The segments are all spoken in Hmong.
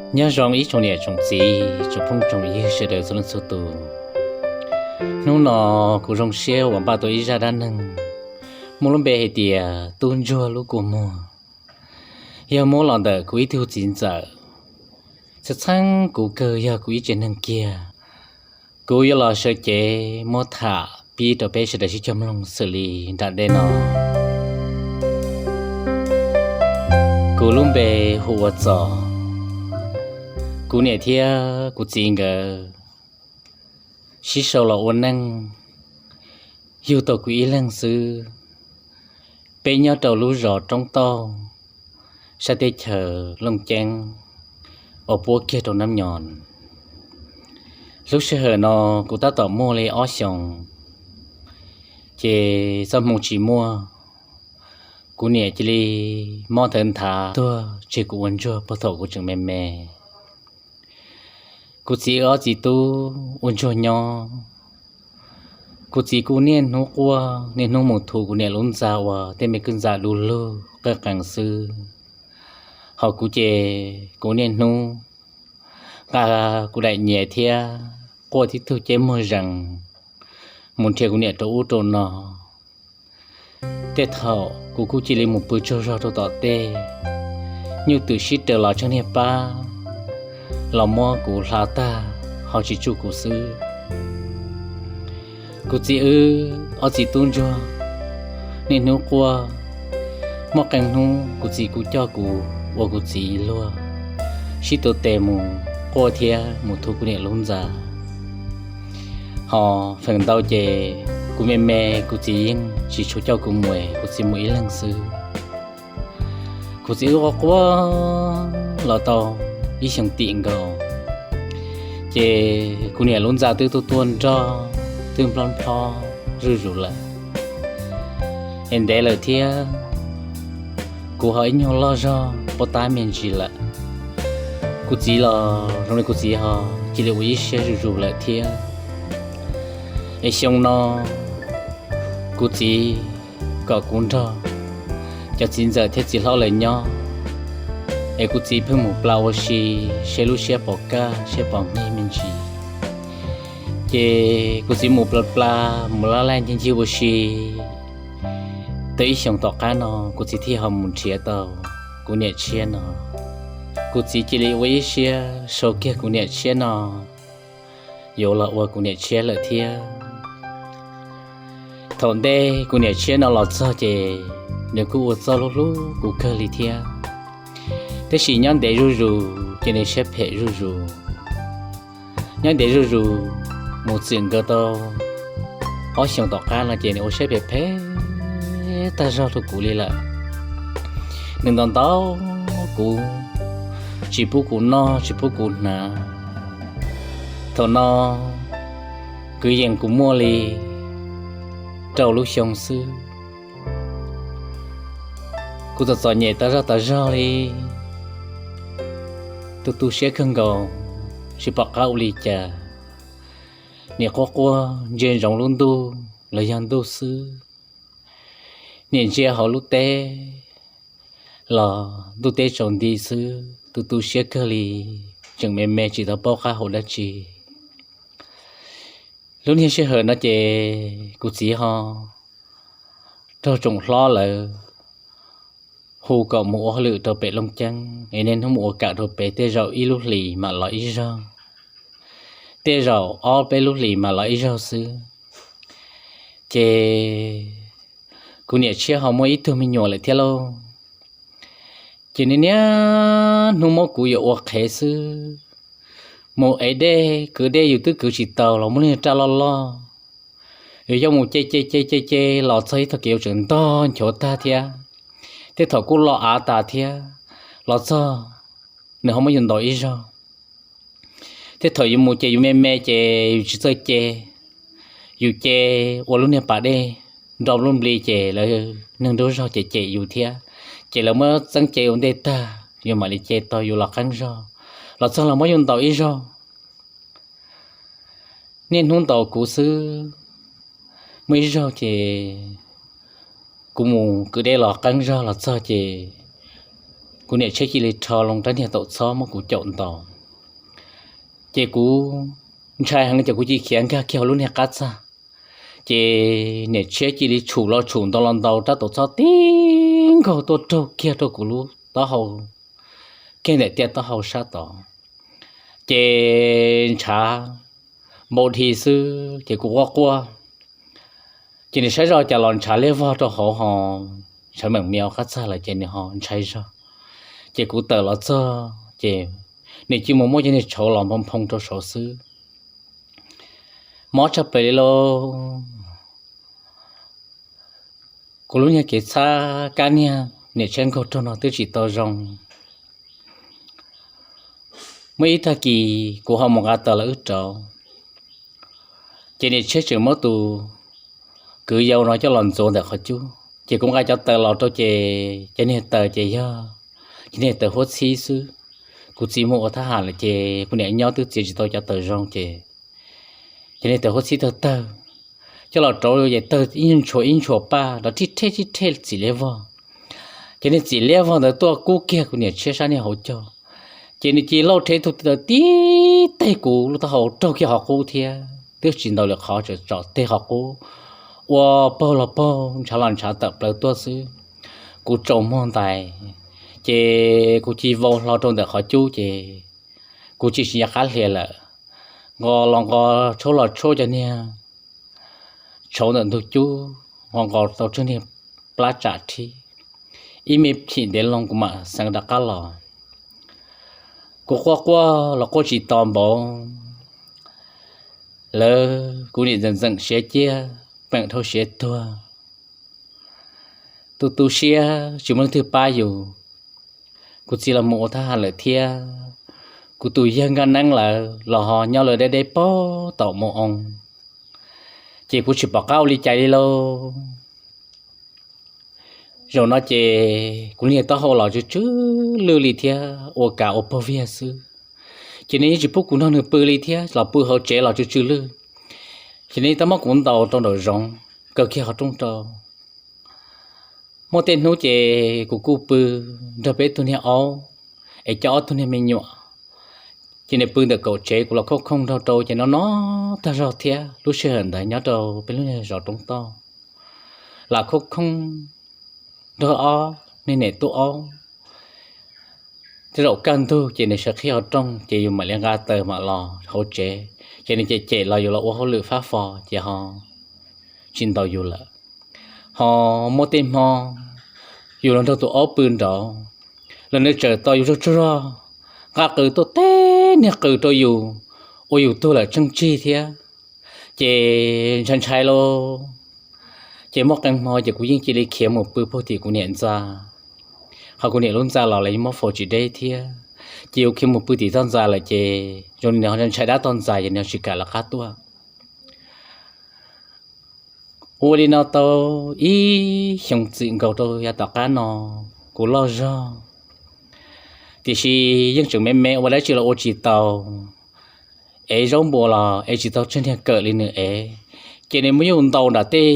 Nyob zoo ib tsoom niam tsoom txiv, tsoom phooj tsoom ywg sawv daws txhua leej txhua tus. Hnub no kuv zoo siab uas npaj tau ib zaj dab neeg muaj lub npe hais tias Tub Ntsuag lub kua muag. Yog muab los ntawm kuv ib tug txiv ntxawm, txheej txheeb kuv kawg yog kuv ib tsev neeg kiag. Kuv yuav los sawv cev muab tham pib rau peb sawv daws sib cog mloog xws li nram dej no. Kuv lub npe hu ua Txos. Kuv niam thiab kuv txiv nkawd sib sau los ua neej, yug tau kuv ib leeg xwb. Peb nyob rau lub zos Roob Tauj, sab teb chaws Looj Ceeb, uas puab kiag rau Nab Nyos. Lub sij hawm no kuv tab tom muaj li ob xyoos, ces txoj hmoo tsis muaj, kuv niam cia li mob ntawd nthav tuag tseg kuv ua ntsuag puag thaum kuv tseem me me. Kuv txiv ob txiv tub ua ntsuag nyob, kuv txiv kuj niaj hnub quaj niaj hnub mus thu kuv niam lub ntxa uas tej me kwj ntxa du lug qeej qees xwb. Hos kuv ces kuv niaj hnub nqa kuv daim nyias thiab quaj tib tug ceb muag zees mus nrhiav kuv niam rau ub rau no. Tej thaum kuv kuj cia li mus pw tsaug zog rau tom tej, nyuj twm sib raws los tsheej niag pab los muab kuv hla tag ho tsis tsuj kuv xwb. Kuv txiv wb ob txiv tub ntsuag niaj hnub quaj, muaj qee hnub kuv txiv kuj coj kuv ua kuv txiv luag sib tu tes mus quaj thiab mus thu kuv niam lub ntxa. Hos feem ntau ces kuv me me kuv txiv yeej tsis tshua coj kuv mus, kuv txiv mus ib leeg xwb. Kuv txiv wb quaj quaj los tau ib xyoos tim nkaus, ces kuv niam lub ntxa twb tuaj tuaj nroj, twb nplob nplob zuj zus lawm. Es ntev lawm thiab, kuv ho ib nyuag loj zog pab tab me ntsis lawm. Kuv txiv los zoo li kuv txiv ho cia li ua ib siab zuj zus lawm thiab. Es xyoo no kuv txiv kom kuv nrog cov txiv ntxawm thiab txiv hlob lawv nyob, es kuv txiv pheej mus plas ua si, seb lub siab pom kaj seb pom nqig me ntsis. Ces kuv txiv mus plas plas mus laj laj ncig ncig ua si, tau ib xyoos tom qab no kuv txiv thiaj ho mus nrhiav tau kuv niam tshiab no. Kuv txiv cia li ua ib siab sau kiag kuv niam tshiab no yuav los ua kuv niam tshiab lawm thiab. Thaum ntej kuv niam tshiab no los txog ces nws kuj ua txoj hlub hlub kuv kawg li thiab, tab sis nyob ntev zuj zus ces nws siab phem zuj zus. Nyob ntev zuj zus mus txwm nkaus tau ob xyoos tom qab no ces nws ua siab phem phem tag zog rau kuv li lawm. Nws ntaus ntaus kuv, tsis pub kuv noj tsis pub kuv hnav. Thaum no kwv yees kuv muaj li rau lub xyoo xwb. Kuv txom txom nyem tas zog tas zog li, tu tu siab kawg nkaus, tsis pom qab ua li cas. Niam quaj quaj ntsia ntsoov lub ntuj los yog ntuj xwb, niam ntsia hauv lub teb los ntuj teb tsaus nti xwb, tu tu siab kawg li, tseem me me tsis tau paub qab hau dab tsi. Lub niag sij hawm no ces kuv txiv ho raug tsoom hlob lawv hu kom mus ua hauj lwm rau pem Looj Ceeb, es niaj hnub mus ua kam rau pem, tej zaum ib lub hlis mam los ib zaug, tej zaum ob peb lub hlis mam los ib zaug xwb. Ces kuv niam tshiab ho muaj ib tug me nyuam lawm thiab lauj. Ces niaj niaj hnub muab kuv yuav ua qhev xwb. Mus ev dej kwv dej yus twb kwv tsis tau los muaj lub niag raj loj loj, yus yuav mus ce ce ce ce ce los txog ib tog kev yus tseem ntog nchuav tag thiab. Tej thaum kuj lo av tas thiab, los txog nws ho muab yus ntaus ib zaug. Tej thaum yus mus ces yus me me ces yus tsis txawj ce, yus ce ua lub niag pas dej nro lub npli ces lawv neeg nraub zog ces cem yus thiab, ces lawv muab txeeb ce ua ntej tag yus mam li ce tau yus los qeeb zog. Los txog los muab yus ntaus ib zaug. Niaj hnub ntaus kuv xwb. Muaj ib zaug ces kuv mus kwv dej los qeeb zog los txog ces kuv niam tshiab cia li rho loo rab niag taum txhob muab kuv caum ntaus. Ces kuv ntshai heev ces kuv cia li khiav nkag kiag hauv lub niag qab txag. Ces niam tshiab cia li tshum los tshum ntaus los ntaus rab taum txhob tib nkaug tuaj raug kiag rau kuv lub taub hau, kiag ntawm tiaj taub hau sab tod. Ces ntshav npau dhi xwb ces kuv quaj quaj. Ces nws saib zoj cas los ntshav liab vog rau hauv ho, ntshav meem mias qab txag lawm ces nws ho ntshai zog. Ces kuv tawm los txog ces nws cia mus muab cov niag tshauv los npoo nphoo rau saud xwb. Mob tshaj plaws li lauj. Kuv lub niag kev txhab kab niag niam tshiab nkaug raug no twb tsis tau zoo. Muaj ib tag kis kuv ho mus nqa taws los wb rauv, ces niam tshiab tseem muab tus kwv yau no coj los ntxuav ntawm qhov cub. Ces kuv nqa cov taws los rau ces cov niag taws ces yog cov niag taws huab txhib xwb. Kuv txiv mus ua thab ham lawm ces kuv niam nyob twb txiav tsis tau cov taws zoo ces cov niag taws huab txhib tawg tawg, coj los rauv ces tawg ib ntshua ib ntshua paj rov rhib rheb rhib rheb txim liab vog. Ces niag txim liab vog ntawd tuaj kub kiag kuv niam tshiab sab niag hauv caug, ces nws cia li lauj rhe ib tug taws tib teg kuv lub taub hau raug kiag qhov qub thiab twb tsis ntaus li qhov tseem tsom teg qhov qub, ua paug los paug ntshav los ntshav tawm plaws tuaj xwb. Kuv tsaus muag ntais, ces kuv cia li vau hlo rau ntawm qhov cub ces kuv tsis tsis nco qab hlo lawm. Nqos los nqos tshuab los tshuab cov niag tshauv ntawm ntug cub, nqos nqos tau tsheej niag plab tsam rhib. Ib me chim ntev loo kuv mam xeev rov qab los. Kuv quaj quaj los quaj tsis tau npaum, lawv kuv niam ntxeem ntxeem siav ciaj, peem dhau siav tuag. Tu tu siab tsis muaj leej twg pab yus. Kuv txiv los mus ua thab ham lawm thiab, kuv tus yawg nkaj neeb lawv los ho nyob lawv deb deb pag tom mus oo, ces kuv tsis pom qab ua li cas li lauj. Zaum no ces kuv niag taub hau los tsw tsw lwj li thiab ua kav ua paug viag xwb, ces nws yeej tsis pub kuv nrog nws pw li thiab los pw hauv tsev los tsw tsw lwj. Ces nws tau muab kuv ntaus rau nraum zoov, kaw kiag qhov rooj rau. Muaj tej hnub ces kuv kuj pw nrog peb tug niag aub, es coj ob tug niag me nyuam. Ces nws pw ntawm kaum tsev, kuv los khooj khooj nrog rau ces no no tag zog thiab. Lub sij hawm ntawd nyob rau peb lub niag zos roob toj, lam khooj khooj nrog ob niag niam tub aub. Tej zaum kaj ntug ces nws sawv qhib qhov rooj ces yus mam li nqa taws mam los hauv tsev, ces nws cem cem los yus los ua hauj lwm fab fo ces ho tsis ntaus yus lawm. Ho muaj tej hmo yus los nrog tus aub pw nraud, los nws txawm tau yus tsaug tsaug zog, nqa qws tuaj teb niag qws rau yus, ua yus tuag lawm tsheej tsig thiab. Ces ntshai ntshai lauj, ces muaj qee hmo ces kuv yeej cia li khiav mus pw puag tim kuv niam ntxa. Ho kuv niam lub ntxa los lawv yeej muab faus tsis deb thiab, ces yus khiav mus pw tim toj ntxas lawm ces zoo li nws ho ntshai dab toj ntxas ces nws ho tsis kam lawv qab tuaj. Ua li no tau ib xyoos txwm nkaus rau yav tom qab no kuv loj zog, tiam sis yeej tseem me me ua dab tsi los ua tsis tau, ev zaub npua los ev tsis tau tsheej niag kawm li nws ev, ces nws muab yus ntaus nram tej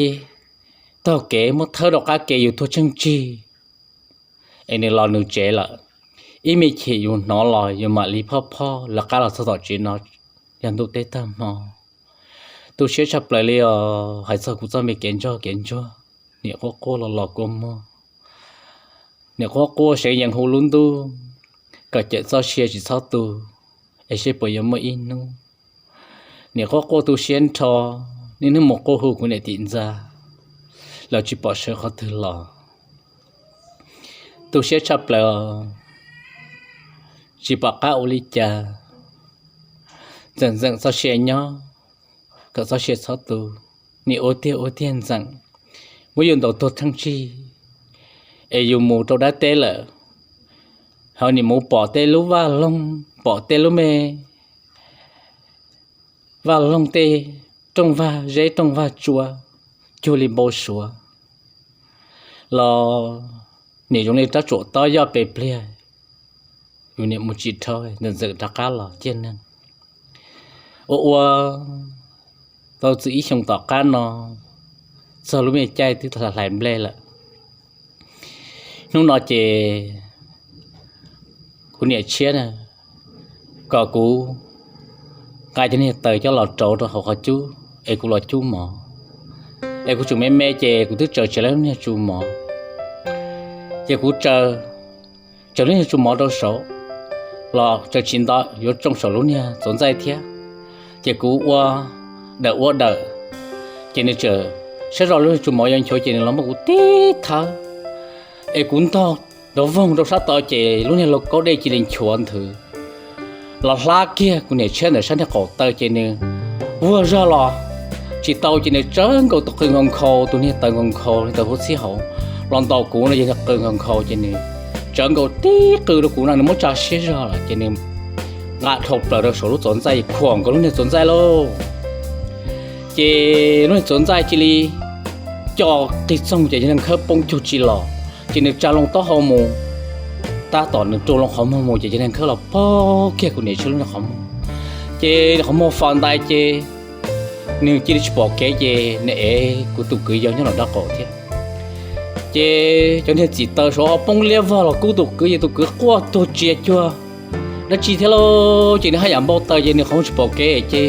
tog kev muab thawb rau qab kev yus tuag tsheej tsig, es nws los nws tsev lawm. Ib me chim yus hnov los yus mam li phoj phoj lawv qab los txog tom tsev no yog ntuj teb tag hmo. Tu siab tshaj plaws li os, hais txog kuv txoj me kev ntsog kev ntsuag, niam quaj quaj los los kua muag, niam quaj quaj seev yees hu lub ntuj, kom cawm txoj sia tsis txhob tu, es seb puas yuav muaj ib hnub. Niam quaj quaj tu siab nrho, niaj hnub mus quaj hu kuv niam tim ntxa, los tsis pom sawv qhov twg los. Tu siab tshaj plaws, tsis pom qab ua li cas, ntxeem ntxeem txoj sia nyob, kom txoj sia txhob tu. Niam ua tiag ua tiag ntxeem, muab yus ntaus tuag tsheej tsig, es yus mus rau dab teb lawm, ho niam mus pom tej lub vaj loog, pom tej lub me vaj loog tej rooj vag zeb rooj vag tsua cuag li npau suav, los niam zoo li rab tsuam tob yoj pes pliag. Yus niam mus tsis dhau, ntxeem ntxeem rov qab los ciaj neeg. Ua ua tau txwm ib xyoos tom qab no, txog lub me caij twb hlais nplej lawm. Hnub no ces kuv niam tshiab na, kom kuv nqa cov niag taws coj los rauv rau hauv qhov cub es kuv los cub mov. Es kuv tseem me me ces kuv twb tsaws tsev lub niag tsu mov, ces kuv tsaws, tsaws lub niag tsu mov rau saud los tsaws tsis nto yuav tsoo saum lub niag txuas ntxaij thiab. Ces kuv ua dawm ua dawm, ces nws tseem saib zoj lub niag tsu mov yuav nchuav ces nws los muab kuv tib thawb, es kuv ntog nrov voog rau sab tod ces lub niag lau kaub dej cia li nchuav nthwv los hlab kiag kuv niam tshiab ntawm sab niag qaum taw ces nws vuag zog los tsis tau ces nws tsawv nkaus tus qws nkhaus nkhaus, tus niag taws nkhaus nkhaus, niag taws huab txhib hauv los ntaus kuv no ces qws nkhaus nkhaus ces nws tsawv nkaus tib qws rau kuv no nws muab tsa siab zog lawm ces nws nqa dhau plaws rau saum lub txuas ntxaij khuam nkaus lub niag txuas ntxaij lauj. Ces lub niag txuas ntxaij cia li co qig txoog ces cov niag khawb poob cuag tsis los, ces nws tsa loo taub hau mus, tab tom nws rua loo qhov muag mus ces cov niag khawb los pog kiag kuv niam tshiab lub niag qhov muag, ces qhov muag fas ntais ces nws cia li tsis pom kev ces nws ev kuv tus kwv yau nyob los dab qaum thiab. Ces cov niag txim taws saud ho poob liab vog los kub tus kwv ces tus kwv quaj tuag tsia cuag dab tsi thiab lauj, ces nws haj yam npau taws ces nws qhov muag tsis pom kev ces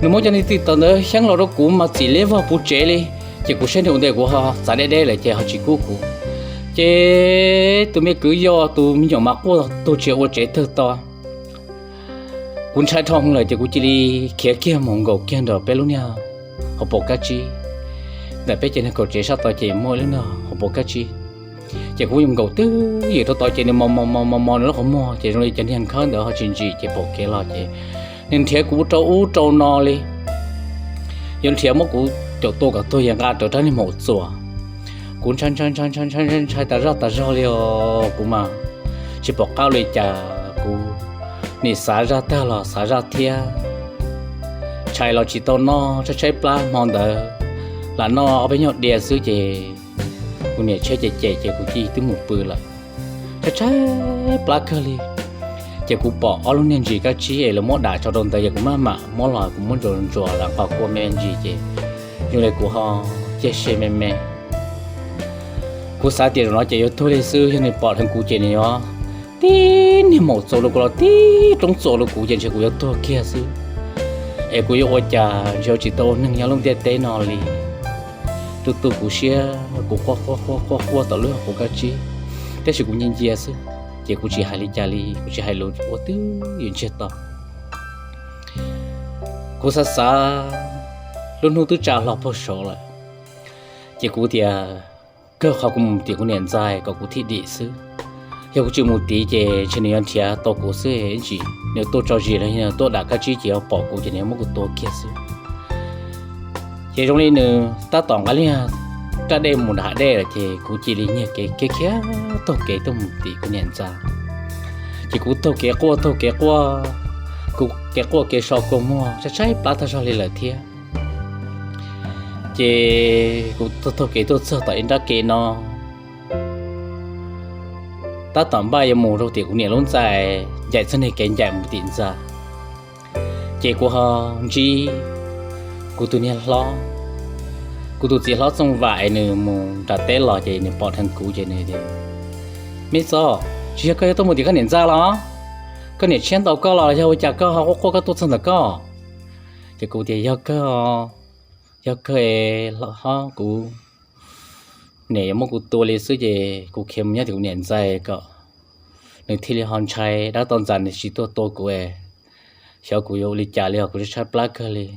nws muab cov niag txim taws ntawd xyeeb los rau kuv mas txim liab vog puv tsev li. Ces kuv saib nws ua ntej kuv ho txav deb deb lawm ces ho tsis kub kuv. Ces tus me kwv yau tus me nyuam mas quaj tuag tsia ua tsev tawg to. Kuv ntshai dhau lawm ces kuv cia li khiav kiag mus nkaum kiag nram peb lub niag hauv paus kab tsib, ntawm peb cov niag kaum tsev sab tod ces muaj ib lub niag hauv paus kab tsib. Ces kuv nkaum twb ywm rau tod ces nws mos mos mos mos nws lub qhov muag ces zoo li cov niag khawb ntawd ho tsis ntsim ces pom kev los ces nws nrhiav kuv rau ub rau no li, yuav nrhiav muab kuv caum tua kom tuag es nqa rawv rab niag maum txuas. Kuv ntshai ntshai ntshai ntshai ntshai ntshai tas zog tas zog li os, kuv mas tsis pom qab ua li cas, kuv nim xav zaj tag los xav zaj thiab, tshais los tsis tau noj, tshaib tshaib plab hmo ntawd lam noj ob peb nyuag diav xwb ces kuv niam tshiab cem cem ces kuv cia li twb mus pw lawm, tshaib tshaib plab kawg li. Ces kuv pom ob lub niag ntsis kab tsib es lawv muab dam tso rau ntawd ces kuv maj mam muab los kuv muab ntsuas ntsuas lam nqos kua me ntsis ces zoo li kuv ho ciaj sia me me. Kuv xav tias zaum no ces yuav tuag li xwb, yog nws pom dheev kuv ces nws yuav tib niag maum txuas rau kuv los tib roob txuas rau kuv ces ntshe kuv yuav tuag kiag xwb. Es kuv yuav ua cas ntshe yuav tsis tau ua neeg nyob lub ntiaj teb no li. Tu tu kuv siab kuv quaj quaj quaj quaj quaj tom lub hauv paus kab tsib, tab sis kuv ncia ncia xwb, ces kuv tsis hais li cas li, kuv tsis hais lus ua twj ywm ntsiag to. Kuv xav xav, lub hnub twb tsa hlo puag saud lawm, ces kuv tias kawg qhov kuv mus tim kuv niam ntxawm kom kuv thiaj dim xwb. Yog kuv tsis mus tid ces ntshe nws yuav nrhiav tau kuv xwb, ib ntsis nws tuaj tso zis los yog tuaj dam kab tsib ces yuav pom kuv ces nws yuav muab kuv tua kiag xwb. Ces zoo li nws tab tom nqa lub raj dej mus nram hav dej lawm ces kuv cia li nyiag kev khiav taug kev tuaj mus tim kuv niam ntxawm. Ces kuv taug kev quaj taug kev quaj, kuv kev quaj kev so kua muag tshaib tshaib plab tag zog li lawm thiab. Ces kuv taug taug kev tuaj txog tom ib nrab ke no, tab tom npaj yuav mus rau tim kuv niam lub ntxawm, ncaim txoj niag kev ncaim mus tim ntxa. Ces kuv ho ntsib kuv tus niag hlob, kuv tus txiv hlob Txooj Vam es nws mus nram teb los ces nws pom dheev kuv ces nws tias, Me Txooj, tsis yog koj yuav tuaj mus tim koj niam ntxa los? Koj niam tshiab ntaus koj los yog ua cas koj ho quaj quaj koj tuaj txog ntawm koj? Ces kuv tias, Yog kawg, yog kawg es hlob, kuv niam yuav muab kuv tua li xwb ces kuv khiav mus nyob tim kuv niam ntxawm kom nws thiaj li ho ntshai, dab tau ntxas nws tsis tuaj tua kuv es xyov kuv yuav ua li cas li os, kuv tshaib plab kawg li.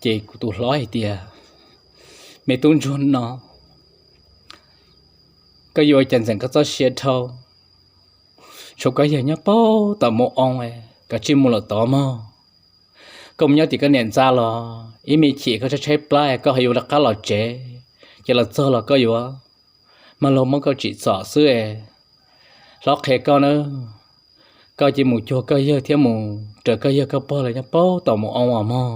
Ces kuv tus hlob hais tias, Me tub ntsuag no, koj yuav ua cas ntxeem koj txoj sia dhau, tshuav koj yawg nyob puag tom mus oo, koj cia li mus lawm tod mog. Koj mus nyob tim koj niam ntxa los ib me chim koj tshaib tshaib plab koj ho yuav rov qab los tsev, ces los txog los koj yuav mag luag muab koj tsim txom xwb. Hlob qhia koj na, koj cia li mus cuag koj yawg thiab mus raws koj yawg koj pog lawv nyob puag tom mus oo os mog.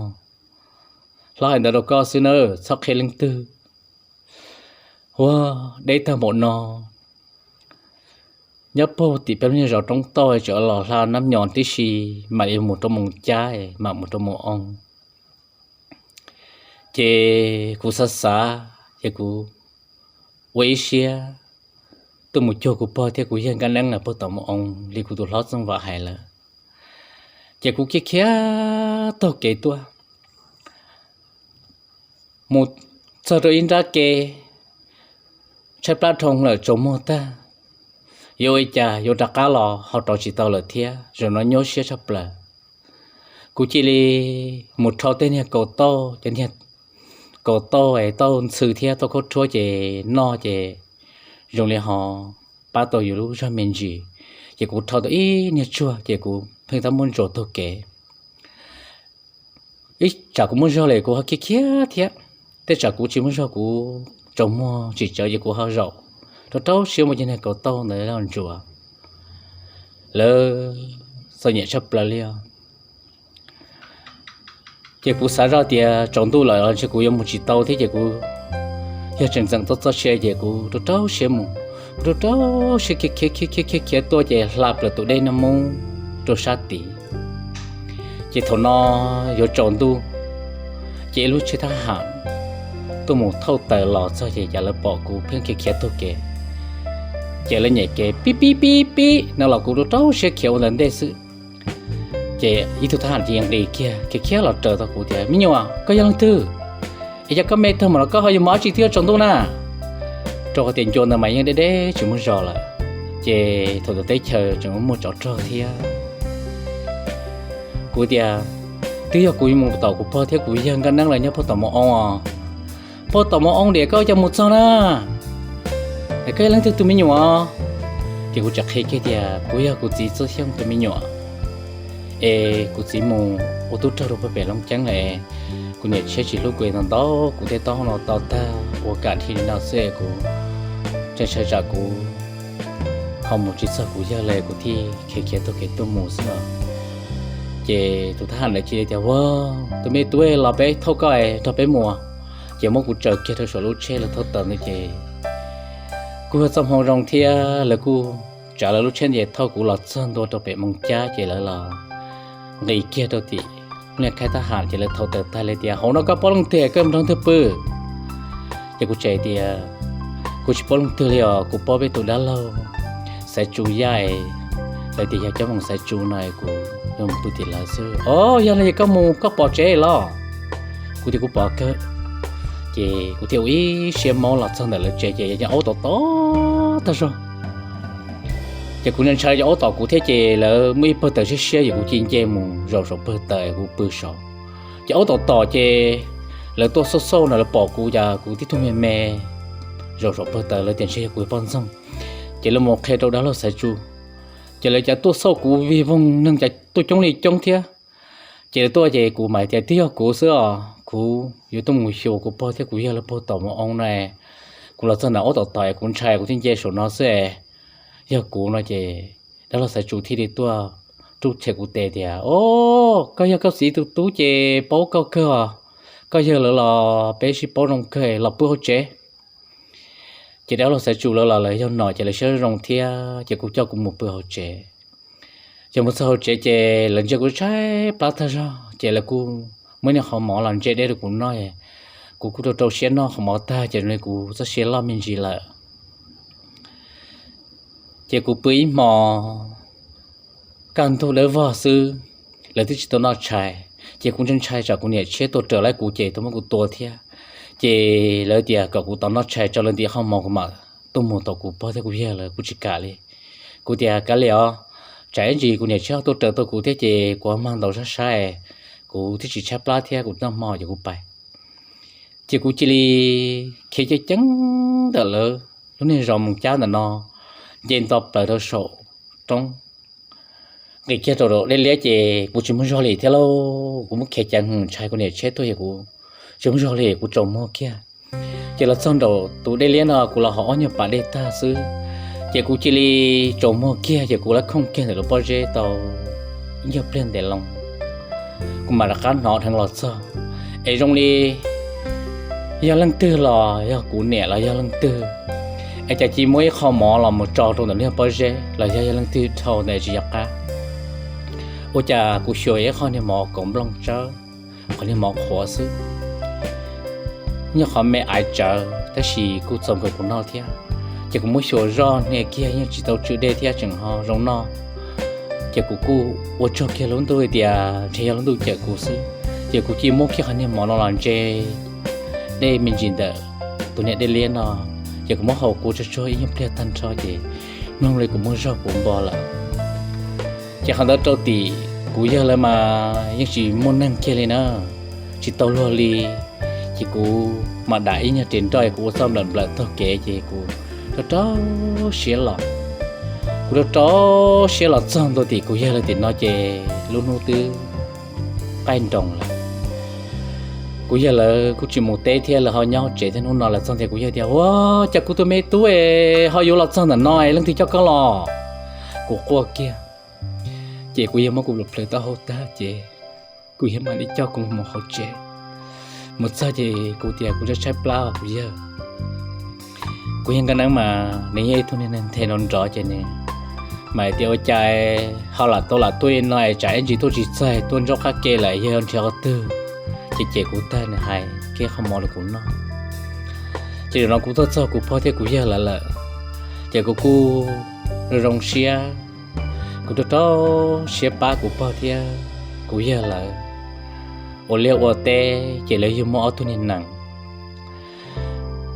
Hlob hais ntawd rau koj xwb na, txhob qhia leej twg. Ua deb tag npaum no, nyob puag tim peb lub niag zos roob toj tseem los hla nab nyos tib si, mam li mus rau mus cab, mam mus rau mus oo. Ces kuv xav xav, ces kuv ua ib siab tuaj mus cuag kuv pog thiab kuv yawg nkaj neeb lawm puag tom mus oo li kuv tus hlob Txooj Vam hais lawm. Ces kuv khiav khiav taug kev tuaj, mus txog rau ib nrab ke, tshaib plab dhau lawm tsaus muag tag, yuav ua li cas yuav rov qab los ho rov tsis tau lawm thiab, zaum no nyuaj siab tshaj plaws. Kuv cia li mus rho tej niag kaus tauj, cov niag kaus tauj, tauj ntxhw thiab tauj khaub rhuab ces noj ces zoo li ho pab tau yus lub zog me ntsis. Ces kuv rho tau ib niag tsuag ces kuv pheej tab muab ntsuas taug kev. Ib tsam kuv muaj zog li kuv ho khiav khiav thiab, tej tsam kuv tsis muaj zog kuv tsaus muag tsis tsawv ces kuv ho zaum rau rau siab muab cov niag kaus tauj ntawd los ntsuas. Lawv txom nyem tshaj plaws li os. Ces kuv xav zoj tias tsaus ntuj lawm los ntshe kuv yuav mus tsis tau thiab ces kuv yog tseem ntxeem txoj txoj sia ces kuv rau rau siab mus, kuv rau rau siab khiav khiav khiav khiav khiav tuaj ces hla plaws tus dej Naj Mub rau sab tid. Ces thaum no yuav tsaus ntuj, ces ib lub tsheb thab ham tuaj mus thauj taws los txog ces cas lawv pom kuv pheej khiav khiav taug kev, ces lawv nyem kev pib pib pib pib no los kuv rau rau siab khiav ua ntawd ntej xwb. Ces ib tug thab ham ces nqis kiag khiav khiav los raws tau kuv tias, Me nyuam, koj yog leej twg? Es yog koj me tag mam no koj ho yuav mus dab tsi twb yuav tsaus ntuj na? Rau qhov tias ncua ntawd mas yeej deb deb tsis muaj zog lawm, ces thaum ntawd teb chaws tseem muaj tsov rog thiab. Kuv tias, Twb yog kuv mus tom kuv pog thiab kuv yawg nkaj neeb lawv nyob puag tom mus oo os. Puag tom mus oo diam koj cas mus txog na? Es koj yog leej twg tus me nyuam? Ces kuv tseem qhia kiag tias kuv yog kuv txiv Txawj Xyooj tus me nyuam, es kuv txiv mus ua tub rog rau puag pem Looj Ceeb lawm, kuv niam tshiab tsis hlub kuv ntau ntau, kuv thiaj tau hauj lwm no tau tag ua kam dhia li no xwb es kuv ntshai tsam kuv ho mus tsis txog kuv yawg li kuv thiaj khiav khiav taug kev tuaj mus xwb os. Ces tus thab ham ntawd cia li tias, Ua, tus me tub, los peb thauj koj nrog peb mus. Ces muab kuv tsaws kiag rau saum lub tsheb lawv thauj taws ntawd ces kuj yog txoj hmoo zoo thiab lawv kuj tsav lawv lub tsheb ntawd thauj kuv los txog ntua rau pem Moos Cab ces lawv los nqis kiag rau tim lub niag khaib thab ham ces lawv thauj taws tag lawv tias, Hauv no koj paub leej twg, koj nrog leej twg pw? Ces kuv teb tias, Kuv tsis paub leej twg li os, kuv paub peb tus dab laug Xaiv Tsu Yaj, lawv tias yog coj mus Xaiv Tsu no es kuv yuav mus pw tim lawv xwb. Os, yog li ces koj mus koj pom tsev los? Kuv tias kuv pom kawg. Ces kuv thiaj ua ib siab maub los txog ntawm lawv tsev ces yog cov aub tom tom tag zog. Ces kuv ntshai cov aub tom kuv thiab ces lawv muaj ib pawg taws siab siab ces kuv cia nce mus zaum saum pawg taws kuv pw saud. Ces aub tom tom ces lawv tuaj xauj xauj no lawv pom kuv cas kuv tib tug me me zaum saum pawg taws lawv tias ntshe yog kuv poj ntxoog. Ces lawv mus qhia rau dab laug Xaiv Tsu, ces lawv cas tuaj xauj kuv vig voog neeg cas tuaj coob li coob thiab. Ces lawv tuaj ces kuv mam tias twb yog kuv xwb os, kuv yuav tuaj mus xyuas kuv pog thiab kuv yawg lawv puag tom mus oo no. Kuv los txog ntawm aub tom tom es kuv ntshai kuv thiaj nce saum no xwb es yog kuv no ces dab laug Xaiv Tsu thiaj li tuaj rub rhe kuv tes tias, Os, koj yog koj txiv tus tub ces paub koj kawg os, koj yawg lawv los peb sib paub zoo kawg, los pw hauv tsev. Ces dab laug Xaiv Tsu lawv los lawv yog nom ces lawv siab zoo thiab ces kuv coj kuv mus pw hauv tsev. Ces mus txog hauv tsev ces lawv ntsia kuv tshaib plab tag zog ces lawv kuj muab niag qhov mov los ntse deb rau kuv noj. Kuv kuj rau rau siab noj qhov mov tag ces zoo li kuv txoj sia loj me ntsis lawm. Ces kuv pw ib hmo kaj ntug dawb vog xwb, lawv twb tsis tau noj tshais, ces kuv ntshai ntshai tsam kuv niam tshiab tuaj raws lawv kuv ces tuaj muab kuv tua thiab. Ces lawv tias kom kuv tos noj tshais tso lawv ntim qhov mov kuv mam tuaj mus tom kuv pog thiab kuv yawg lawv kuv tsis kam li. Kuv tias kav liam os, tsam ib ntsis kuv niam tshiab tuaj raws tau kuv thiab ces kuv mag ntaus sab sab, kuv thiaj tsis tshaib plab thiab kuv noj hmo ces kuv pais. Ces kuv cia li khiav ceev ceev ntawm lawv lub niag zos Moos Cab ntawm no, nce nto plaws rau saum roob, nqis kiag rau dej liab ces kuv tsis muaj zog li thiab lauj. Kuv muab khiav ceev ntshai kuv niam tshiab tuaj ces kuv tsis muaj zog li kuv tsaus muag kiag. Ces los txog nraum tus dej liab no kuv los haus ob nyuag pas dej tag xwb, ces kuv cia li tsaus muag kiag ces kuv lab khooj kiag ntawm lub pob zeb tau ib nyuag pliag ntev loo, kuv mam rov qab hnov dheev los txog, es zoo li yog leej twg los yog kuv niam los yog leej twg, es cas cia muab ib qho mov los mus tso rau ntawm lub pob zeb los yog yog leej twg dhau ntawd tsis yog qab. Ua cas kuv xyuas ib qho niag mov kaus nplooj tsawb, qhov niag mov qhuav xwb, nyuag qhov me aiv tsawv tab sis kuj txaus nkaus kuv noj thiab. Ces kuv muab xyuas zoj niag kiag yeej tsis tau tsw dej thiab tseem ho zoo noj. Ces kuv kuj ua tsaug kiag lub ntuj tias ntshe yog lub ntuj cawm kuv xwb, ces kuv cia muab kiag qhov niag mov no los ntse dej me ntsis ntawm tus niag dej liab no, ces kuv muab haus kuv tsuag tsuag ib nyuag pliag tag nrho ces mloog li kuv muaj zog puv npo lawm. Ces qhov ntawd rau tim kuv yawg lawv mas yeej tsis muaj neeg kiag li na, tsis tau luag li. Ces kuv mam dam ib nyuag ris nroj kuv ua txuj nplawm nplawm taug kev ces kuv rau rau siab los. Kuv rau rau siab los txog ntua tim kuv yawg lawv tim no ces lub hnub twb qaij nroos lawm. Kuv yawg lawv kuj tsis mus teb thiab, lawv ho nyob tsev thiab. Hnub no lawv txog tias kuv yawg tias, Ua cas kuv tus me tub es ho yuav los txog ntawm no es leej twg coj koj los? Kuv quaj kiag, ces kuv yawg muab kuv plhws taub hau tag ces kuv yawg mam li coj kuv mus hauv tsev. Mus txog ces kuv tias kuv tshaib tshaib plab kuv yawg. Kuv yawg Nkaj Neeb mas nws yog ib tug neeg nthe nrov nrov ces nws mas tias, Ua cas ho lam tau lam tuaj no es tsam ib ntsis tuaj tsis txog, tuaj ntsob qab ke lawm yog nrhiav qhov twg? Ces ces kuv tag nws hais kiag qhov mov rau kuv noj. Ces zaum no kuv tuaj txog kuv pog thiab kuv yawg lawv lawm, ces kuv kuj zoo siab, kuv rau rau siab pab kuv pog thiab kuv yawg lawv ua liaj ua teb ces lawv yug muaj ob tug niag nees.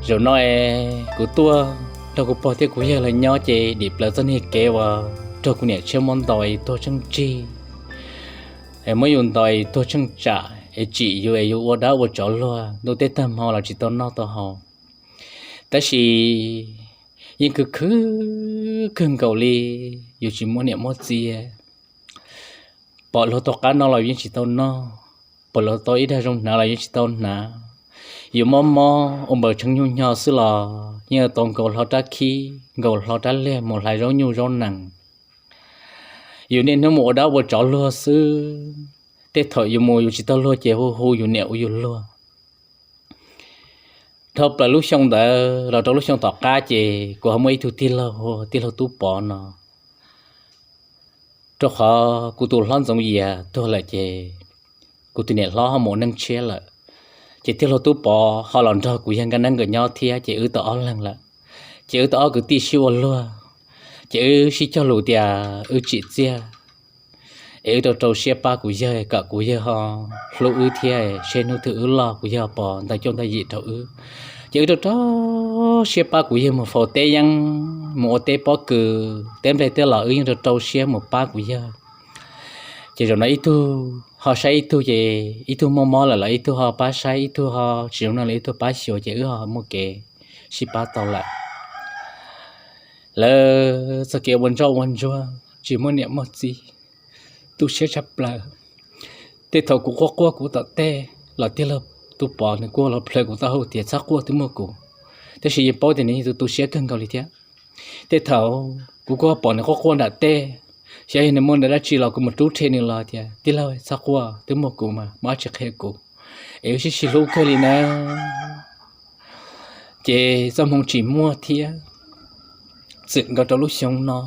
Zaum no es kuv tuaj nrog kuv pog thiab kuv yawg lawv nyob ces dim plaws txoj niag kev uas raug kuv niam tshiab muab ntaus es tuag tsheej tsig, es muab yus ntaus es tuag tsheej tsam es tsim yus es yus ua dab ua tsov luag ntuj teb tag hmo los tsis tau noj tau haus. Tab sis yeej khwv khwv kawg nkaus li, yus tsis muaj niam muaj txiv, pom luag tau qab noj los yeej tsis tau noj, pom luag tau ib daig zoo hnav los yeej tsis tau hnav. Yus mob mob ua npaws tshee nyuj nyo xwb los yeej tau nkaus hlo rab khib nkaus hlo rab liag mus hlais zaub nyuj zaub nees. Yus niaj hnub mus ua dab ua tsov luag xwb, tej thaum yus mus yus tsis tau luag ces hu hu yus niam ua yus luag. Dhau plaws lub xyoo ntawd los rau lub xyoo tom qab ces kuv ho muaj ib tug tij laug, tij laug Tub Pov no, rau qhov kuv tus hlob Ntxoov Yias tuag lawm ces kuv tus niam hlob ho mus neej tshiab lawm. Ces tij laug Tub Pov ho los nrog kuv yawg Nkaj Neeb nkawd nyob thiab ces wb tau ob leeg lawm. Ces wb tau ob kwv tij sib ua luag, ces wb sib cog lus tias wb tsim txiaj es wb rau rau siab pab kuv yawg kom kuv yawg ho hlub wb thiab seb hnub twg wb loj kuv yawg pos ntau cuaj ntau yim rau wb. Ces wb rau rau siab pab kuv yawg mus faus teb yeeb, mus ua teb pob kws teb nplej teb los wb yeej rau rau siab mus pab kuv yawg. Ces zaum no ib tug ho saib ib tug, ces ib tug muaj mob lawm los ib tug ho pab saib, ib tug ho tsis zoo no los ib tug pab xyuas, ces wb ho muaj kev sib pab tau lawm. Lawv txoj kev ua ntsoj ua ntsuag tsis muaj niam muaj txiv, tu siab tshaj plaws. Tej thaum kuv quaj quaj kuv tom tej los tij laug Tub Pov nws kuj los plhws kuv taub hau tias txhob quaj, twb muaj kuv. Tab sis yeej paub tias nws yog tus tu siab kawg nkaus li thiab. Tej thaum kuv kuj pom nws quaj quaj nram tej, xyov yog nws muaj nta dab tsi los kuv mus rub rhe nws los tias tij laug txhob quaj, twb muaj kuv mas, muaj dab tsi qhia kuv, es wb sib sib hlub kawg li na. Ces txoj hmoo tsis muaj thiab, txwm nkaus rau lub xyoo no,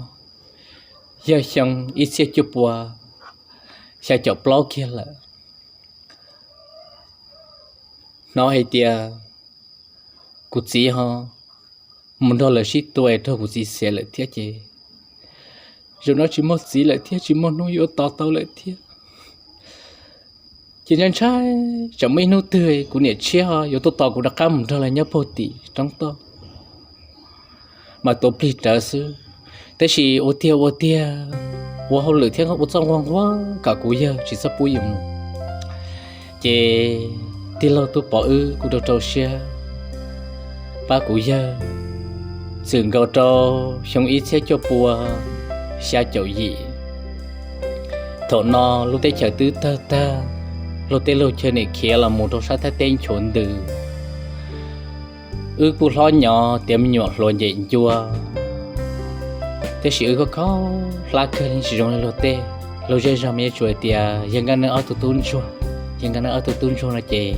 yog xyoo ib txhiab cuaj pua xya caum plaub kiag lawm. Hnov hais tias kuv txiv ho mus nrog lawv sib tua es raug kuv txiv xiam lawm thiab ces zaum no tsis muaj txiv lawm thiab tsis muaj hnub yuav tos tau lawm thiab. Ces ntshai ntshai tsam muaj ib hnub twg kuv niam tshiab ho yuav tuaj tos kuv rov qab mus nrog lawv nyob puag tim roob toj mas tuav plig rawv xwb. Tab sis ua tiag ua tiag, ua hauj lwm thiab ua txoj nquag nquag kom kuv yawg tsis txhob pub yus mus. Ces tij laug Tub Pov wb kuj rau rau siab pab kuv yawg, txwm nkaus rau xyoo ib txhiab cuaj pua xya caum yim. Thaum no lub teb chaws twb tawg tag, luag tej luag chaw nim khiav los mus rau sab Thaib teb nchuav ntws. Wb kuj hlob nyob tiav me nyuam hluas ncem ncua, tiam sis wb kuj kho hlab kawg li, tsis zoo li luag tej. Luag zej zog mas yeej tsuas hais tias yawg Nkaj Neeb ob tug tub ntsuag, yawg Nkaj Neeb ob tug tub ntsuag no ces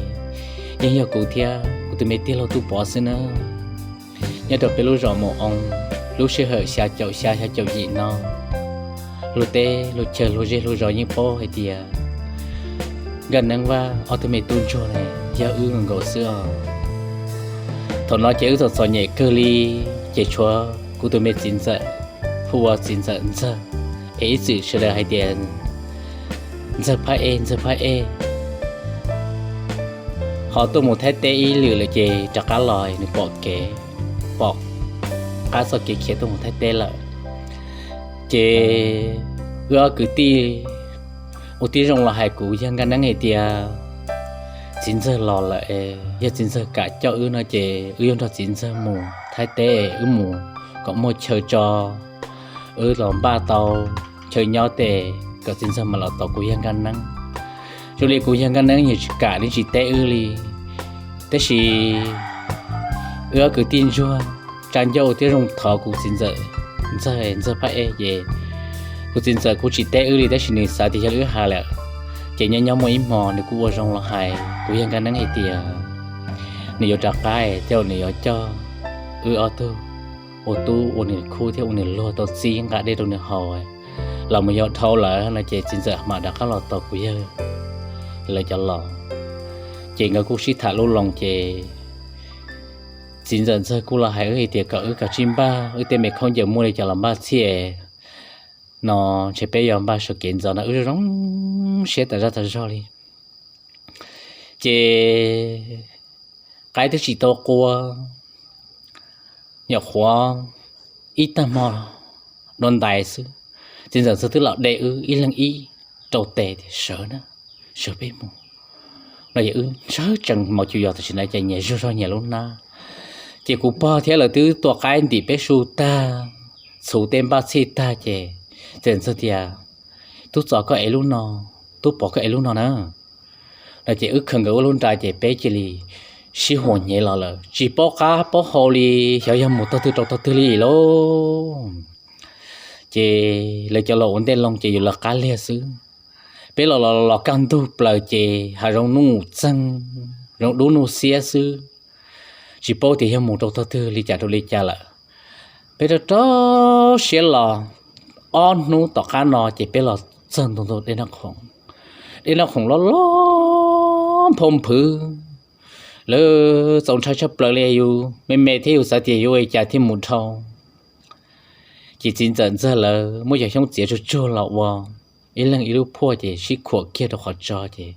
yeej yog kuv thiab kuv tus me tij laug Tub Pov xwb na. Nyob rau peb lub zos Mus Oo, lub sij hawm xya caum xya xya caum yim no, luag tej luag chaw luag zej luag zos yeej paub hais tias Nkaj Neeb Vaj ob tug me tub ntsuag ne yog wb nkaus xwb os. Thaum no ces wb txom txom nyem kawg li, ces tshuav kuv tus me txiv ntxawm hu ua txiv ntxawm Ntxawg, es ib txwm sawv daws hais tias Ntxawg Phab Ej, Ntxawg Phab Ej. Ho tuaj mus Thaib teb ib lwm lawm ces rov qab los nws pom kev, pom qab txoj kev khiav tuaj mus Thaib teb lawm. Ces wb ob kwv tij ua tib zoo los hais kuv yawg Nkaj Neeb hais tias txiv ntxawg los lawm, yog txiv ntxawg kam coj wb no ces wb yuav nrog txiv ntxawg mus Thaib teb, wb mus kom muaj chaw tso, wb los npaj tau chaw nyob tes kom txiv ntxawg mam los tos kuv yawg Nkaj Neeb. Zoo li kuv yawg Nkaj Neeb yeej tsis kam li, tsis teb wb li. Tab sis wb ob kwv tij ntsuag tsa ncauj ua tib zoo thov kuv txiv ntxawm Ntxawg, Ntxawg Phab Ej ces kuv txiv ntxawm kuj tsis teb wb li, tab sis nws xav tias yog wb hais lawm. Ces nyob nyob muaj ib hmo nws kuj ua zoo los hais kuv yawg Nkaj Neeb hais tias nws yuav rov qab thiab nws yuav coj wb ob tug ua tub ua nws khub thiab ua nws luag tau txib nqa dej rau nws haus los mus yog dhau lawm no ces txiv ntxawm mam rov qab los tos kuv yawg lawv cov los. Ces nkawd kuj sib tham lub loo ces txiv ntxawm Ntxawg kuj los hais wb hais tias kom wb kav tsij npaj wb tej me khaub ncaws muaj li cas los npaj txhiaj no, ntshe peb yuav npaj sawv kev ntxov no. Wb zoo zoo siab tas zaj tas zog li. Ces qaib twb tsis tau qua, nyuam qhuav ib tag hmo dua ntais xwb, txiv ntxawm Ntxawg twb los de wb ib leeg ib rau tes tias sawv na, sawv peb mus no. Ces wb ntsawg tsees hmos cus yos tam sim no ces nyias zuag zog nyias lub hnab. Ces kuv pog thiab lawv twb tua qaib ntim peb su tag, txhuv tej npaj txhij tag ces txiv ntxawg tias, Tub Txos, koj ev lub no, Tub Pov, koj ev lub no na. No ces wb khaws nkawd ua lub nra ces peb cia li sib huas hnyev los lawm, tsis paub qab paub hau li, xyov yog mus tog twg rau tog twg li lauj. Ces lawv cov laus ua ntej loo ces yus lawv qab liag xwb. Peb los los los kaj ntug plaws ces hav zoov nuj txeeg, zoov dub nuj xiab xwb, tsis paub tias yog mus rau tog twg li cas rau li cas lawm. Peb rau rau siab los ob hnub tom qab no ces peb los txog ntua ntug dej noj khoom, dej noj khoom loj loj nphau nphwv, lawv txaus ntshai tshaj plaws li, yus me me thiab yus xav tias yuav ua li cas thiaj mus dhau. Ces txiv ntxawm Ntxawg lawv muab cov xyoob txiav tsuag tsuag los ua ib leeg ib lub phuaj ces sib khuam kiag rau qhov tso ces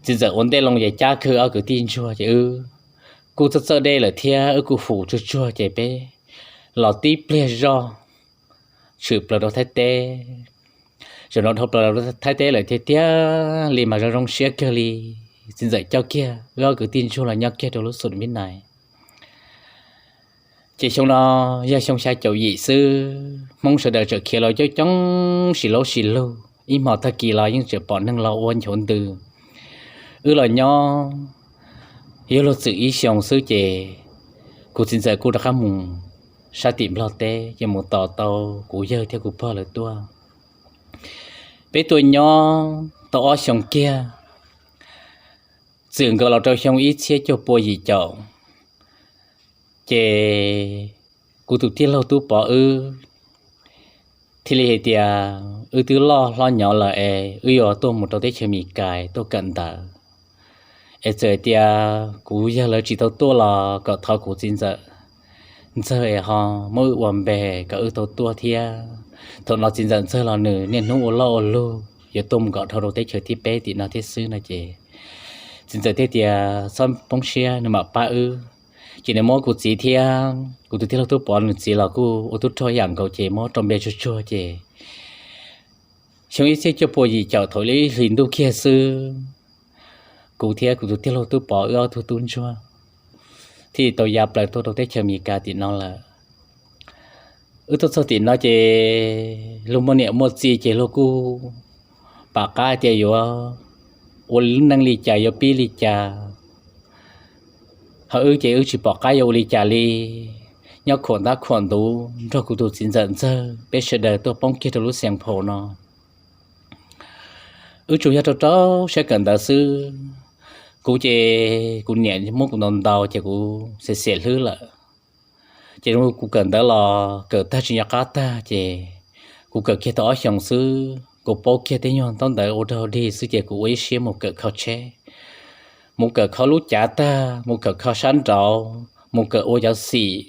txiv ntxawm ua ntej loo ces cab kiag ob kwv tij ntsuag ces wb kuj txawj txawj dej lawm thiab wb kuj hum tsuag tsuag ces peb los tib pliag zoj tshwm plaws rau Thaib teb. Zaum no dhau plaws rau Thaib teb lawm tiag tiag li mas zoo zoo siab kawg li. Txiv ntxawm coj kiag wb ob kwv tij ntsuag los nyob kiag rau lub xum Vib Nais. Ces xyoo no yog xyoo xya caum yim xwb, Hmoob sawv daws tseem khiav los coob coob sis laub sis lug, ib hmo tag kis los yeej tseem pom neeg los ua nchuav ntws. Wb los nyob yuav luag txwm ib xyoos xwb ces kuv txiv ntxawm kuj rov qab mus sab tim Nplog teb ces mus tos tau kuv yawg thiab kuv pog lawv tuaj. Peb tuaj nyob tau ob xyoos kiag, txwm nkaus los rau xyoo ib txhiab cuaj pua yim caum, ces kuv tus tij laug Tub Pov wb thiaj li hais tias wb twb loj hlob nyob lawm es wb yuav tuaj mus rau teb chaws Mis Kas tuaj kawm ntawv. Es txawm hais tias kuv yawg lawv tsis tau tuaj los kom thov kuv txiv ntxawm Ntxawg es ho muab wb ua npe kom wb tau tuaj thiab. Thaum no txiv ntxawm Ntxawg los nws niaj hnub ua loj ua lug yuav tuaj mus kom dhau rau teb chaws thib peb tim no thiab xwb no ces txiv ntxawm thiaj tias txhob poob siab, nws mam pab wb. Ces nws muab kuv txiv thiab kuv tus tij laug Tub Pov nws txiv los kuj ua tub rog yam nkaus ces muab rau npe tsuag tsuag ces xyoo ib txhiab cuaj pua yim caum thaum ib hlis ntuj kiag xwb, kuv thiab kuv tus tij laug Tub Pov wb ob tug tub ntsuag thiaj tau ya plaws tuaj rau teb chaws Amelikas tim no lawm. Wb tuaj txog tim no ces luag muaj niam muaj txiv ces luag kuj pom qab tias yuav ua neej li cas yuav pib li cas. Ho wb ces wb tsis pom qab yuav ua li cas li, nyob khuam ntab khuam ntuv nrog kuv tus txiv ntxawm Ntxawg peb sawv daws tuaj poob kiag rau lub Xeev Phos no. Wb tsuas yog rau rau siab kawm ntawv xwb. Kuv ces kuv niam muab kuv ntaus ntaus ces kuv xiam xiam hlwb lawm. Ces kuv kawm ntawv los kawm tag tsis nco qab tag ces kuv kawm kiag tau ob xyoos xwb, kuv paub kiag tej nyuag ntaub ntawv ua dog dig xwb ces kuv ua ib siab mus kawm kho tsheb. mus kawm kho lub cav tag, mus kawm kho sab nraud, mus kawm ua cov xim.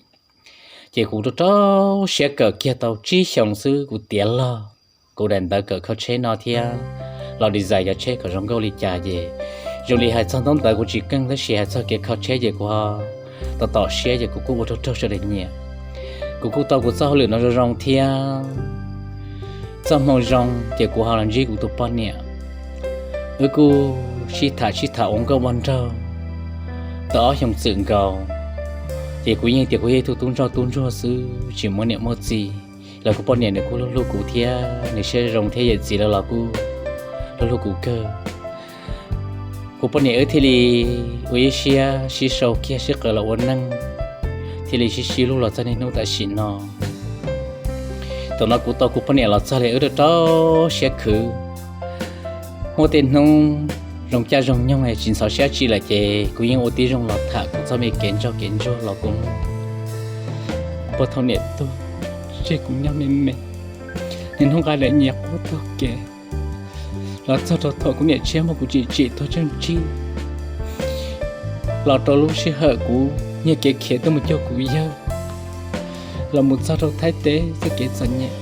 Ces kuv rau rau siab kawm kiag tau tsib xyoos xwb kuv tiav log, kuv daim ntawv kawm kho tsheb no thiab los design cov tsheb kom zoo nkauj li cas ces zoo li hais txog ntaub ntawv kuv tsis keej tab sis hais txog kev kho tsheb ces kuv ho tom tom siab ces kuv kuj ua raug raug sawv daws nyiam. Kuv kuj tau kuv txoj hauj lwm no zoo zoo thiab. Txoj hmoo zoo ces kuv ho los ntsib kuv tus poj niam. Wb kuj sib tham sib tham ua nkauj ua nraug tau ob xyoos txwm nkaus, ces kuv yeej tias kuv yog ib tug tub ntsoj tub ntsuag xwb tsis muaj niam muaj txiv. Los kuv poj niam nws kuj hlub hlub kuv thiab nws siab zoo thiab yawm txiv lawv los kuj hlub hlub kuv kawg. Kuv poj niam wb thiaj li ua ib siab sib sau kiag sib qawm los ua neej, thiaj li sib sib hlub los txog niaj hnub tam sim no. Thaum no kuv tau kuv poj niam los txog li wb rau rau siab khwv. Muaj tej hnub zoo caij zoo nyoog tsis ntxhov siab tsi lawm ces kuv yeej ua tib zoo los tham kuv txoj me kev ntsoj kev ntsuag los kua muag. Puag thaum niam tuag, tseg kuv nyob me me, niaj hnub nqa daim nyias quaj taug kev, los txog rau thaum kuv niam tshiab muab kuv tsim tsim tuag tsheej tsig, los rau lub sij hawm kuv nyiag kev khiav tuaj mus cuag kuv yawg, los mus txog rau Thaib teb txoj kev txom nyem,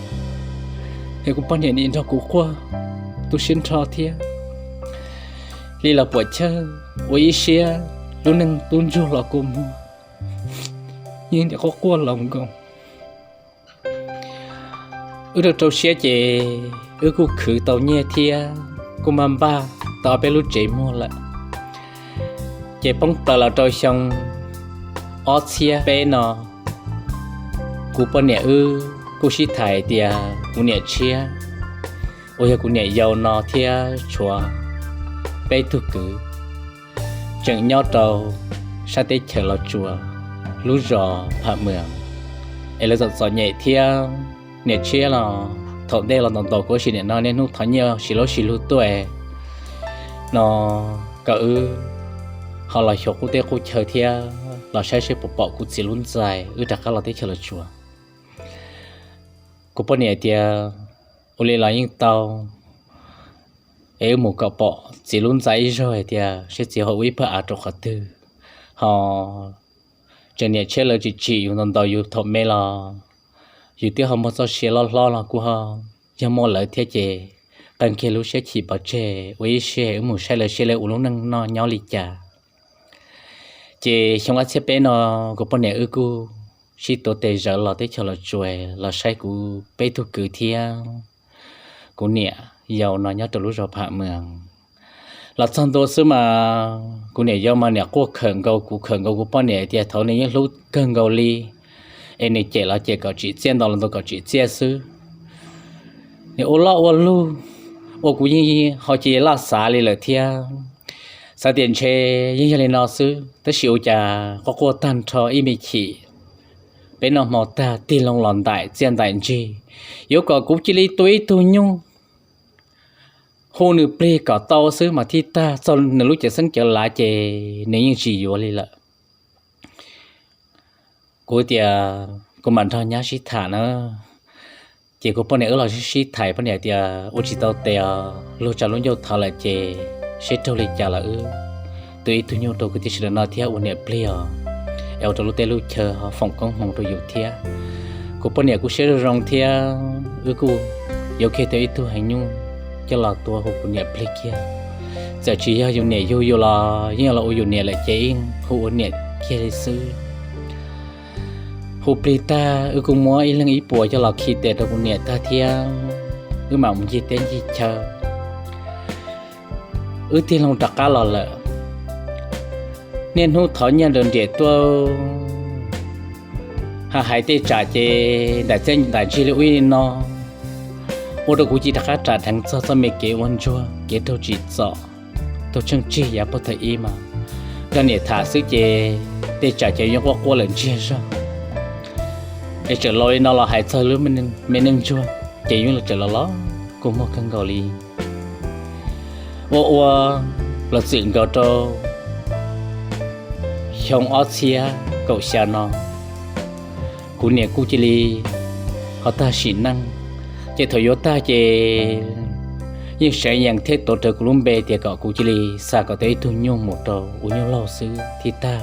es kuv poj niam nim nrog kuv quaj tu siab nrho thiab. Li los puam chawj ua ib siab lub neej tub ntsuag los kua muag, yeej niam quaj quaj los nkoos. Wb rau rau siab ces wb kuj khwv tau nyiaj thiab kuj maj npaj tau ob peb lub tsev muag lawm. Ces poob plaws los rau xyoo ob txhiab peb no, kuv poj niam wb kuj sib tham tias kuv niam tshiab uas yog kuv niam yau no thiab tshuav peb tug kwv tseem nyob rau sab teb chaws Los Tsuas lub zos Pham Mws, es lawv txom txom nyem thiab. Niam tshiab los thaum ntej los ntaus ntaus kuv ua si niam no niaj hnub thov nyiaj sis laub sis lug tuaj no, kom wb ho los xyuas qub teb qub chaw thiab los saib seb puas pom kuv txiv lub ntxais wb rov qab los teb chaws Los Tsuas. Kuv poj niam tias ua li los yeej tau, es wb mus kom pom txiv lub ntxais ib zaug hais tias seb txiv ho ua ib pawg av rau qhov twg. Ho tseem niam tshiab lawv tsis tsim yus ntaus ntaus yus thaum me los yus twb ho muaj txoj sia loj hlob los kuj ho yog muaj lawv thiab ces qee kiag lub siab chim pov tseg ua ib siab wb mus saib lawv seb lawv ua lub neej noj nyob li cas. Ces xyoo ob txhiab peb no kuv poj niam wb kuj sib tuav tes zawv los teb chaws Los Tsuas los saib kuv peb tug kwv thiab kuv niam yau no nyob rau lub zos Pham Mws. Los txog ntua xwb mas kuv niam yau mas niam quaj khawm nkaus kuv khawm nkaus kuv poj niam tias thaum nws yeej hlub kawg nkaus li, es nws cem los cem kom tsim txiaj, ntaus los ntaus kom tsim txiaj xwb. Nws ua loj ua lug, ua kuv yeej ho cia li laj xav li lawm thiab. Xav tias ntshe yeej yog li no xwb, tab sis ua cas quaj quaj tag nrho ib me chim, peb noj hmo tag tig loo los ntaim txiaj ntaim ntsig, yuav kom kuv cia li tua ib tug nyuj hu nws plig kom tau xwb mas thiaj tag. Txog nws lub cawv xeeb cawv lav ces nws yeej tsis yuav li lawm. Kuv tias kuv mam nrog nyab sib tham na. Ces kuv poj niam wb los sib sib tham, poj niam tias ua tsis tau tes os, luag tsa lub ncauj thov lawm ces seb raug li cas los wb tua ib tug nyuj rau kwv tij sawv daws noj thiab ua niam plig os, es ua rau lub teb lub chaw ho foom koob hmoov rau yus thiab. Kuv poj niam kuj siab zoo zoo thiab, wb kuj yuav kiag tau ib tug heev nyuj coj los tua hu kuv niam plig kiag. Txawm tsis yog yus niam yug yus los yeej los ua yus niam lawm ces yeej hu ua niam kiag li xwb. Hu plig tag wb kuj muab ib leeg ib puas coj los khi tes rau kuv niam tag thiab wb mam mus ncig teb ncig chaw. Wb tig loo rov qab los lawm, niaj hnub thov nyiaj nrov nriam tuaj, ha hais tej tsam ces ntaim txiaj ntaim ntsig li ub li no, ua rau kuv cia rov qab ras dheev txog txoj me kev ua ntsuag kev raug tsim txom, raug tsheej tsig yav puag thaum ub mas. Nrog niam tham xwb ces tej tsam ces yeej quaj quaj lawm ntsiag zog. Es txawm laus li no los hais txog lub me neej ntsuag ces yeej tseem los los kua muag kawg nkaus li. Ua ua los txwm nkaus rau xyoo ob txhiab kaum xya no, kuv niam kuj cia li ho tag sim neej. Ces thaum yuav tag ces yeej seev yees thiab tuav rawv kuv lub npe tias kom kuv cia li xa kom tau ib tug nyuj mus rau ua nyuj laug xwb thiab tag.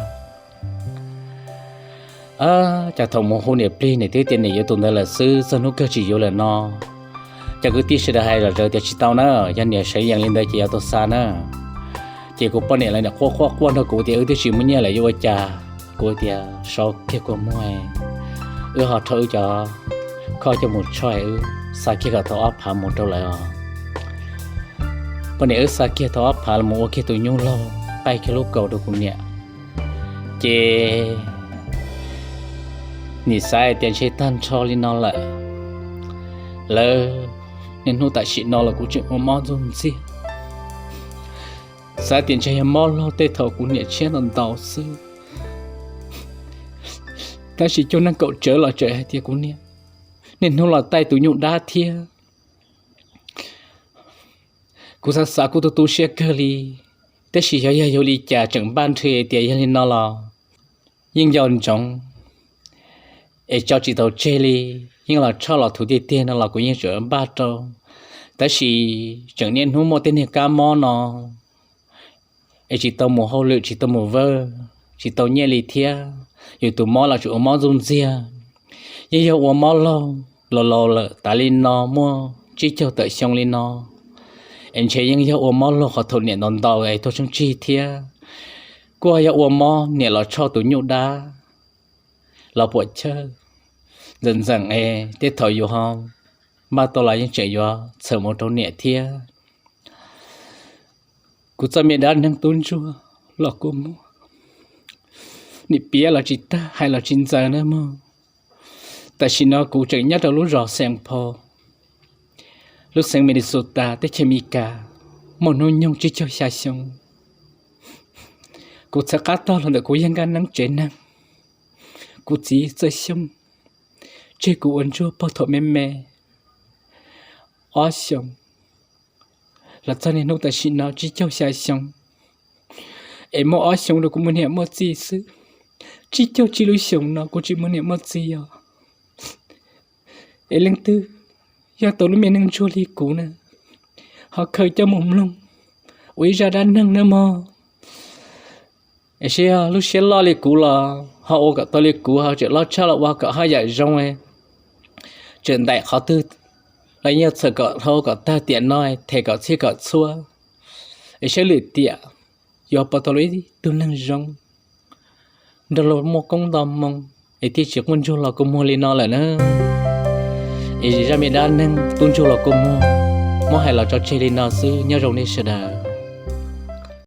Cas thaum mus hu niam plig niam twb tias niam yuav tus ntawd lawm xwb, txog hnub kawg tsis yuav lawm no. Cov kwv tij sawv daws hais zom zaws tias tsis tau na, yog niam seev yees li ntawd ces yuav tau xa na. Ces kuv poj niam lawv niam quaj quaj quaj nrog kuv tias wb twb tsis muaj nyiaj lawm yuav ua cas. Kuv tias sau kiag kua muag, wb ho rho wb cov khoj coj mus tshoj, wb xa kiag kom tau ob phav mus rau lawv os. Poj niam wb xa kiag tau ob phav los mus ua kiag tus nyuj laug, qaij kiag lub kaus rau kuv niam. Ces nim xav hais tias ntshe tag nrho li no lawm. Lawv, niaj hnub tam sim no los kuv tseem ua mob ntxuj ntxiag. Xav tias ntshe yog mob laug tej thaum kuv niam tshiab ntau ntau xwb. Tab sis cov neeg kaum tsawv los tseem hais tias kuv niam niaj hnub los taij tus nyuj dab thiab. Kuv xav xav kuv tu tu siab kawg li, tab sis xyov yog yuav li cas tseem npaj nrhi tias yog li no los yeej yog ntsoov es tso tsis tau tseg li, yeej los tshoj los thuv tiag tiag no los kuv yeej tseem npaj rau. Tab sis tseem niaj hnub muaj tej niag kab mob no es tsis tau mus hauj lwm, tsis tau mus vawj, tsis tau nyiaj li thiab. Yus tus mob los tseem ua mob ntxuj ntxiag. Yeej yog ua mob laug, laus laus lawm tas li no muaj tsib caug tawm xyoo li no, es ntshe yeej yog ua mob laug qhov thaum niam ntau ntau es tuag tsheej tsig thiab. Kuj yog ua mob niam los tshoj tus nyuj dab los puam chawj, ntxeem ntxeem es tej thaum yus ho npaj tau los yeej tseem yuav txhawm mus rau niam thiab. Kuv txoj me dab neeg tub ntsuag los kua muag, nim piav los tsis tag, hais los tsis ntxaws na mog. Tam sim no kuv tseem nyob rau lub zos Saint Paul, lub xeev Minnesota, teb chaws Amelikas, muaj hnub nyoog tsib caug xya xyoo. Kuv txhawv qab tag los ntawm kuv yawg Nkaj Neeb tsev neeg. Kuv txiv Txawj Xyooj tseg kuv ua ntsuag puag thaum me me ob xyoos los txog niaj hnub tam sim no tsib caug xya xyoo, es muaj ob xyoos rau kuv muaj niam muaj txiv xwb. Tsib caug tsib lub xyoos no kuv tsis muaj niam muaj txiv os. Es leej twg yog tau lub me neej ntsuag li kuv na, ho khaws coj mus mloog ua ib zaj dab neeg na mog. Es seb yog lub siab loj li kuv los ho ua kom tau li kuv, ho tseem loj tshaj los ua kom haj yam zoo, tseem ntaim qhov twg los yeej txhawm kom dhau kom tag tiam no, them kom txhij kom txhua. Es saib lwm tiam yuav pom tau ib tug neeg zoo nrog luag muaj koob nto moo es thiaj tsis quaj ntsuag los kua muag li no lawm na. Es zaj me dab neeg tub ntsuag los kua muag muab hais los tso tseg li no xwb, nyob zoo nej sawv daws.